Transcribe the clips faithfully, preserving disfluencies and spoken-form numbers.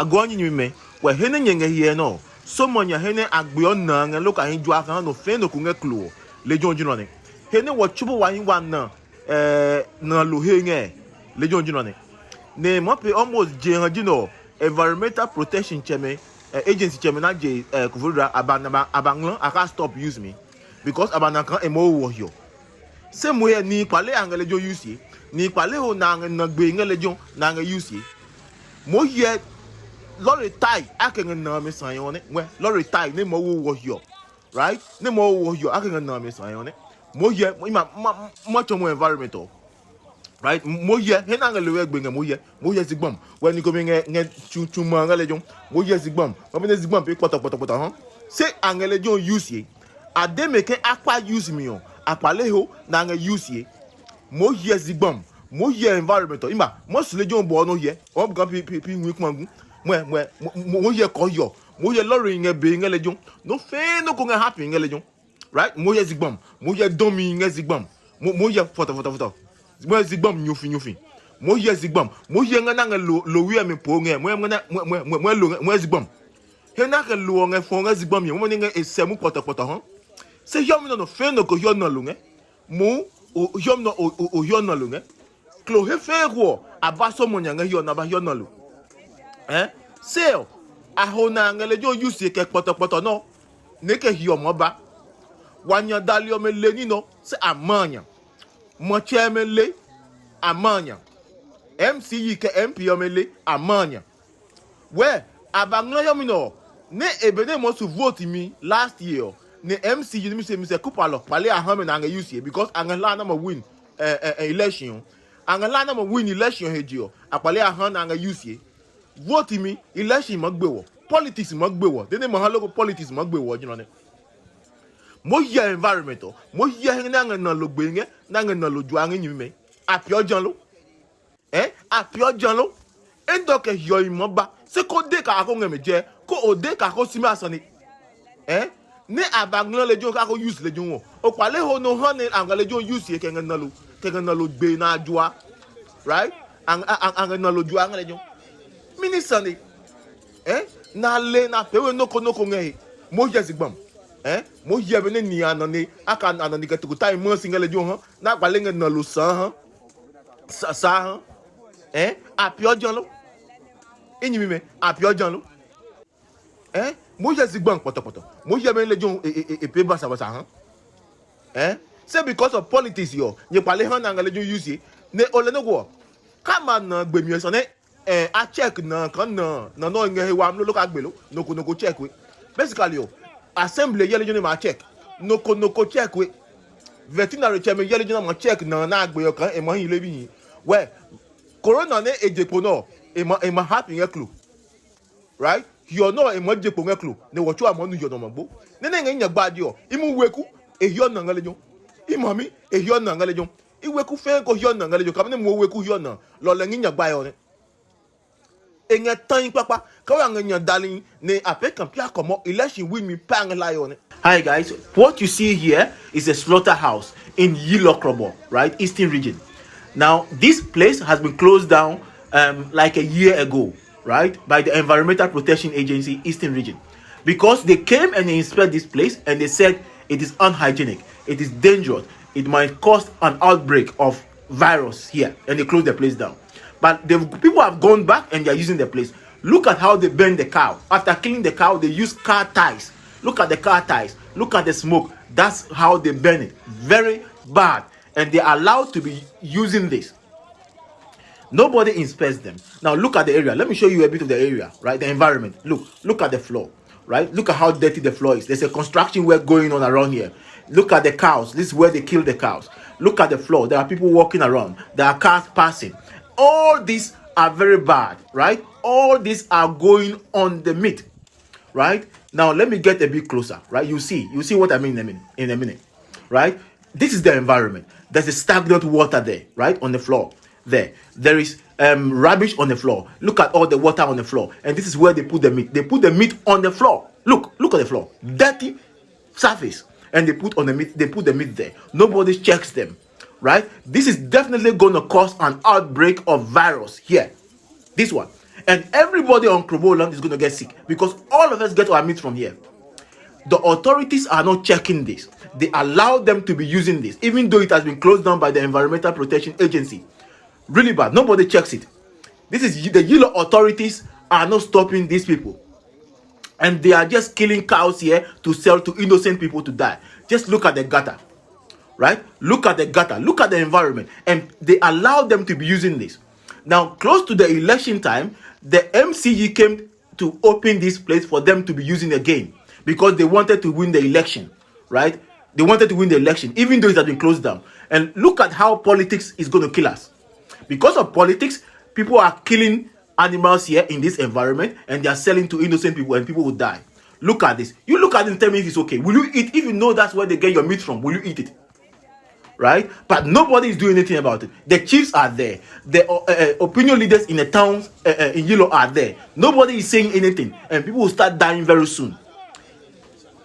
Agɔ nyinyi mɛ, wɛ he nɛ nyɛ ngɛ hyɛ nɔ, so mɔ nya he nɛ a gbeɔ na ngɛ lo ka hi jua ka no fe no ku ngɛ klo. Lejɛ ɔ ji nɔ nɛ. He nɛ wɔ tsubu wa hi wa na eh na lo he ngɛ. Lejɛ ɔ ji nɔ nɛ. Ne mɔ pe almost je ha ji nɔ, environmental protection chɛmɛ, eh, agency chɛmɛ na je eh kuvura aba na ba aba ngla aka stop use me, because aba na kan emo wo hiɔ. Se mo yɛ ni kpale a ngɛ lejɛ use ye, ni kpale ho na ngɛ na gbe ngɛ lejɛ na ngɛ use ye. Mo hyɛ lɔre tai a kɛ ngɛ na mi sa yɔ ne. Wɛ lɔre tai ne mo wo wo hiɔ, right? Ne mo wo wo hiɔ a kɛ ngɛ na mi sa yɔ ne. Mo hyɛ mo ima ma ma chɔ mo environment ɔ, right? Mo hyɛ he na ngɛ le wɛ gbe ngɛ mo hyɛ mo hyɛ zigbam. Wɛ ni ko mi ngɛ ngɛ chu chu ma ngɛ lejɛ. Mo hyɛ zigbam. Mo bi ne zigbam pe kpɔtɔ kpɔtɔ kpɔtɔ ha. Se a ngɛ lejɛ use ye. A de me ke a kpa use mi ɔ, a kpale ho na ngɛ use ye. Mo hyɛ zigbam, mo hyɛ environment ɔ ima mo sile jo bɔ no hyɛ ɔ buka pi pi pi ngui kpangu. Mo mo mo mo hyɛ kɔ yɔ, mo hyɛ lorry ngɛ be ngɛ lejɛ. No fe no ko ngɛ happy ngɛ lejɛ. Right? Mo hyɛ zigbam, mo hyɛ domi ngɛ zigbam. Mo mo hyɛ foto foto foto. Mo hyɛ zigbam nyufi nyufi. Mo hyɛ zigbam, mo hyɛ ngɛ na ngɛ lo lo wi mi po ngɛ. Mo mo mo mo mo lo mo zigbam. He na ke lo ngɛ fo ngɛ zigbam yɛ mo ne ngɛ esɛ mu kpɔtɔ kpɔtɔ ha. Se hiɔmi nɔ no fe no ko hiɔ na lo ngɛ. Mo o hiɔm nɔ o o hiɔ nɔ lo ngɛ. Klo he fɛɛ ko ɔ, a ba sɔmɔ nya ngɛ hiɔ nɔ a ba hiɔ nɔ lo. Eh? Se ɔ, a ho na a ngɛ lejɛ ɔ yusie kɛ kpɔtɔkpɔtɔ nɔ, nɛ kɛ hiɔ mɔ ba. Wa nya dali ɔmɛ le ní nɔ, se a ma a nya. Mɔtsɛ ɔmɛ le, a ma a nya. M C E kɛ M P ɔmɛ le, a ma a nya. Wɛ, a ba ngmlɛ hiɔmi nɛ ɔ, nɛ e benɛ e maa su vote mi last year ɔ, nɛ M C yi mi se mi sɛ kupa lɔ kpale a ha mɛ nɛ a ngɛ yusie, because a ngɛ hla nɛ mɔ win eh, eh, eh, election ɔ. A ngɛ hla nɛ mɔ win election he je ɔ, a kpale a ha nɛ a ngɛ yusie. Vote mi, election ma gbe wɔ, politics ma gbe wɔ, dene ma ha loko politics ma gbe wɔ jina nɛ. Mo hyɛ environment ɔ, mo hyɛ he nɛ a ngɛ na lo gbe ngɛ, nɛ a ngɛ na lo jua ngɛ nyimi mɛ. A piɔ jan lo. Eh, a piɔ jan lo. Endɔ kɛ hiɔi mɔ ba. Se ko de ka ko ngɛ mɛ jɛ, ko o de ka ko simi asane. Eh, ne a ba ngla lejɛ ka ko use lejɛ wɔ. O kpale ho no ha ne a ngla lejɛ use kɛ ngɛ na lo, kɛ ngɛ na lo gbe na jua. Right? A ngɛ na lo jua ngɛ lejɛ. Mini sane. Eh, na le na pe we noko noko ngɛ he. Mo hyɛ zigbam. Eh, mo hyɛ be ne ni anane, aka anane kɛ tukutai mo si ngɛ lejɛ ha. Na kpale ngɛ na lo sa ha. Sa sa ha. Eh, a piɔ jan lo. Inyi mi me, a piɔ jan lo. Eh, mo hyɛ zigban kpɔtɔkpɔtɔ. Mo hyɛ be lejɛ e e e pe basa basa ha. Eh, say because of politics yo, nye kpale ha na ngɛ lejɛ use ye. Ne o le no go. Ka ma na gbe mi sane. Eh, a check na kan na na no ngɛ he wa mlo lo ka gbe lo. No ko no ko check we. Basically yo, assembly yɛ lejɛ ne ma check. No ko no ko check we. Veterinary chairman yɛ lejɛ na ma check na na gbe yo kan e ma hi le bi. Wɛ, corona ne e je kpo nɔ, e ma e ma happen ngɛ klo. Right? Hiɔ nɔ e ma je kpo ngɛ klo, ne wɔ tsu a ma nu hiɔ nɔ ma gbo. Ne ne ngɛ nya gba di ɔ, i mu weku e hiɔ na ngɛ lejɛ. I mami e hiɔ na ngɛ lejɛ. I weku fɛɛ ko hiɔ na ngɛ lejɛ, kam ne mu weku hiɔ na. Lɔ lɛ ngi nya gba yɔ ne. E ngɛ tan kpakpa, ka wa ngɛ nya dali ne a pe kan pia kɔmɔ election win mi pa ngɛ la yɔ ne. Hi guys, what you see here is a slaughterhouse in Yilokrobo, right, Eastern Region. Now, this place has been closed down um, like a year ago, right, by the Environmental Protection Agency, Eastern Region, because they came and they inspect this place and they said it is unhygienic, it is dangerous, it might cause an outbreak of virus here, and they closed the place down. But the people have gone back and they are using the place. Look at how they burn the cow. After killing the cow, they use car ties. Look at the car ties. Look at the smoke. That's how they burn it. Very bad. And they are allowed to be using this. Nobody inspects them. Now look at the area. Let me show you a bit of the area, right? The environment. Look, look at the floor, right? Look at how dirty the floor is. There's a construction work going on around here. Look at the cows. This is where they kill the cows. Look at the floor. There are people walking around. There are cars passing. All these are very bad, right? All these are going on the meat, right? Now let me get a bit closer, right? You see, you see what I mean in a minute, in a minute, right? This is the environment. There's a stagnant water there, right, on the floor. There, there is um, rubbish on the floor. Look at all the water on the floor. And this is where they put the meat. They put the meat on the floor. Look, look at the floor. Dirty surface. And they put on the meat. They put the meat there. Nobody checks them, right? This is definitely going to cause an outbreak of virus here. This one. And everybody on Krobo land is going to get sick because all of us get our meat from here. The authorities are not checking this. They allow them to be using this, even though it has been closed down by the Environmental Protection Agency. Really bad. Nobody checks it. This is the Yilo authorities are not stopping these people. And they are just killing cows here to sell to innocent people to die. Just look at the gutter, right? Look at the gutter. Look at the environment. And they allow them to be using this. Now, close to the election time, the M C E came to open this place for them to be using again because they wanted to win the election, right? They wanted to win the election, even though it had been closed down. And look at how politics is going to kill us. Because of politics, people are killing animals here in this environment and they are selling to innocent people and people will die. Look at this. You look at it and tell me if it's okay. Will you eat? If you know that's where they get your meat from, will you eat it? Right? But nobody is doing anything about it. The chiefs are there. The uh, uh, opinion leaders in the towns uh, uh, in Yilo are there. Nobody is saying anything, and people will start dying very soon.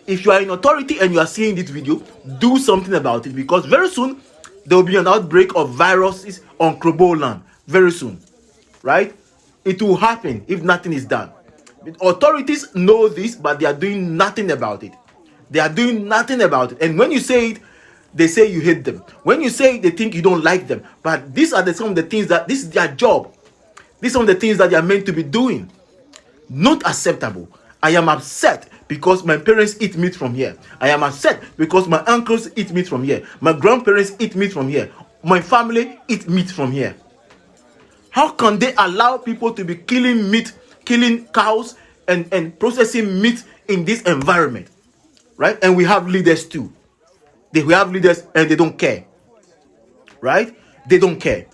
If you are in authority and you are seeing this video, do something about it because very soon there will be an outbreak of viruses on Krobo land. Very soon, right? It will happen if nothing is done. The authorities know this, but they are doing nothing about it. They are doing nothing about it. And when you say it, they say you hate them. When you say it, they think you don't like them. But these are the, some of the things that, this is their job. These are some of the things that they are meant to be doing. Not acceptable. I am upset because my parents eat meat from here. I am upset because my uncles eat meat from here. My grandparents eat meat from here. My family eat meat from here. How can they allow people to be killing meat, killing cows, and, and processing meat in this environment? Right? And we have leaders too. They, we have leaders and they don't care. Right? They don't care.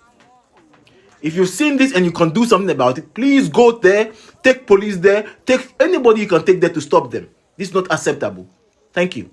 If you've seen this and you can do something about it, please go there, take police there, take anybody you can take there to stop them. This is not acceptable. Thank you.